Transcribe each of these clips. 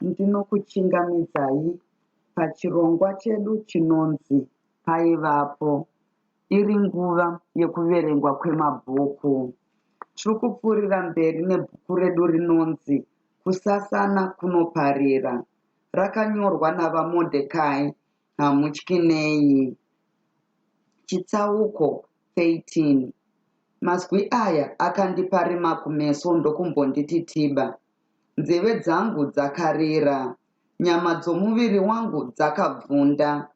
Ndinokuchingamidzai pachirongwa chedu chinonzi Paivapo. Iri nguva yekuverengwa kwemabhuku. Tiri kupfuurira mberi nebhuku redu rinonzi Kusasana Kunoparira. Rakanyorwa naVaMordecai Hamutyinei. Chitsauko 13 Mazwi aya akandipa rima kumeso ndokumbonditi tiba. Nzeve dzangu dzakarira. Nyama dzomuviri wangu dzakabvunda.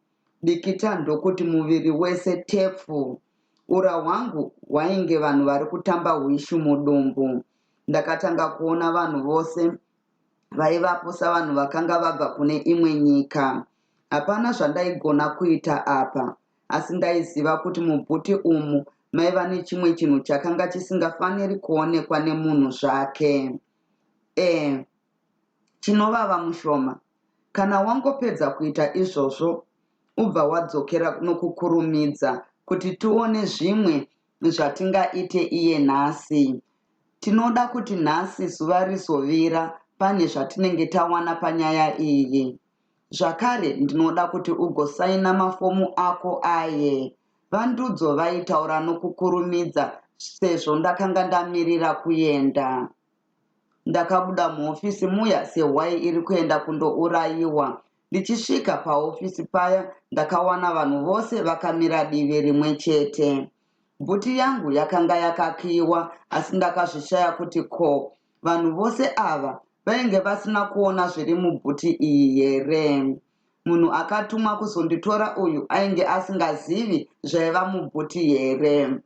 Dikita ndokuti muviri wese tepfu. Ura hwangu hwainge vanhu vari kutamba hwishu mudumbu. Ndakatanga kuona vanhu vose vaivapo savanhu vakanga vabva kune imwe nyika. Hapana zvandaigona kuita apa. Asi ndaiziva kuti mubhuti umu maiva nechimwe chinhu chakanga chisingafaniri kuonekwa nemunhu zvake. E, chinovava mushoma. Kana wangopedza kuita izvozvo, ubva wadzokera nokukurumidza kuti tione zvimwe zvatingaite iye nhasi. Tinoda kuti nhasi zuva rizovira pane zvatinenge tawana panyaya iyi. Zvakare ndinoda kuti ugosaina mafomu ako aye. VaNdudzo vaitaura nokukurumidza sezvo ndakanga ndamirira kuenda. Ndakabuda muhofisi muya sehwai iri kuenda kundourayiwa. Ndichisvika pahofisi paya ndakawana vanhu vose vakamira divi rimwe chete. Bhuti yangu yakanga yakakiiwa asi ndakazvishaya kuti ko vanhu vose ava vainge vasina kuona zviri mubhuti iyi here? Munhu akatumwa kuzonditora uyu ainge asingazivi zvaiva mubhuti here?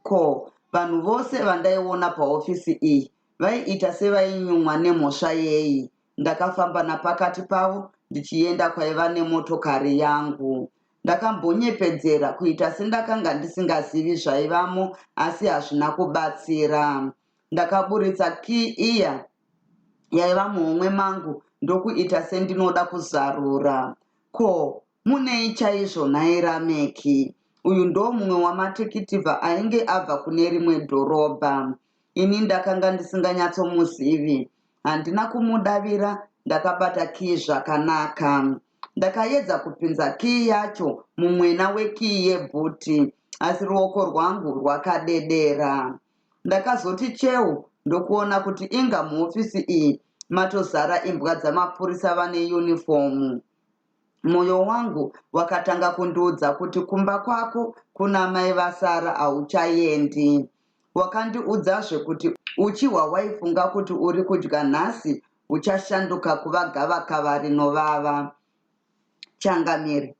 Ko vanhu vose vandaiona pahofisi iyi vaiita sevainyumwa nemhosva yei? Ndakafamba napakati pavo ndichienda kwaiva nemotokari yangu. Ndakambonyepedzera kuita sendakanga ndisingazivi zvaivamo asi hazvina kubatsira. Ndakaburitsa key iya yaiva muhomwe mangu ndokuita sendinoda kuzarura. Ko Munei chaizvo nhai Rameki? Uyu ndomumwe wamatikitivha ainge abva kune rimwe dhorobha. Ini ndakanga ndisinganyatsomuzivi. Handina kumudavira ndakabata kiyi zvakanaka. Ndakayedza kupinza kiyi yacho mumwena wekiyi yebhuti asi ruoko rwangu rwakadedera. Ndakazoti cheu ndokuona kuti inga muhofisi iyi matozara imbwa dzamapurisa vane yunifomu. Moyo wangu wakatanga kundiudza kuti kumba kwako kuna mai vaSara hauchaendi. Wakandiudzazve kuti uchi hwawaifunga kuti uri kudya nhasi huchashanduka kuva gavakava rinovava. Changamire,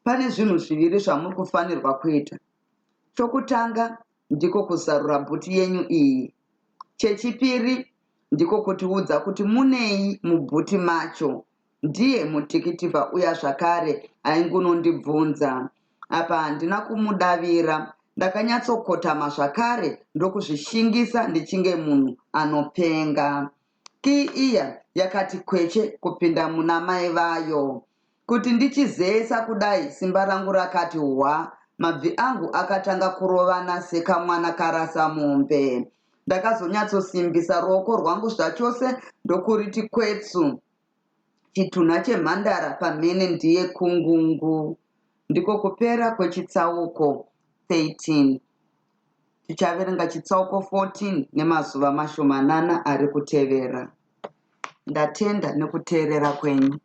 pane zvinhu zviviri zvamuri kufanirwa kuita. Chokutanga ndiko kuzarura bhuti yenyu iyi. Chechipiri ndiko kutiudza kuti munei mubhuti macho. Ndiye mutikitivha uya zvakare aingunondibvunza. Apa handina kumudavira. Ndakanyatsokotama zvakare ndokuzvishingisa ndichinge munhu anopenga. Kiyi iya yakati kweche kupinda muna mai vayo. Kuti ndichizeyesa kudai simba rangu rakati hwa, mabvi angu akatanga kurovana sekamwana karasa mombe. Ndakazonyatsosimbisa ruoko rwangu zvachose ndokuriti kwetsu. Chitunha chemhandara pamhene ndiye kungungu. Ndiko kupera kwechitsauko 13. Tichaverenga chitsauko 14 nemazuva mashomanana ari kutevera. Ndatenda nekuteerera kwenyu.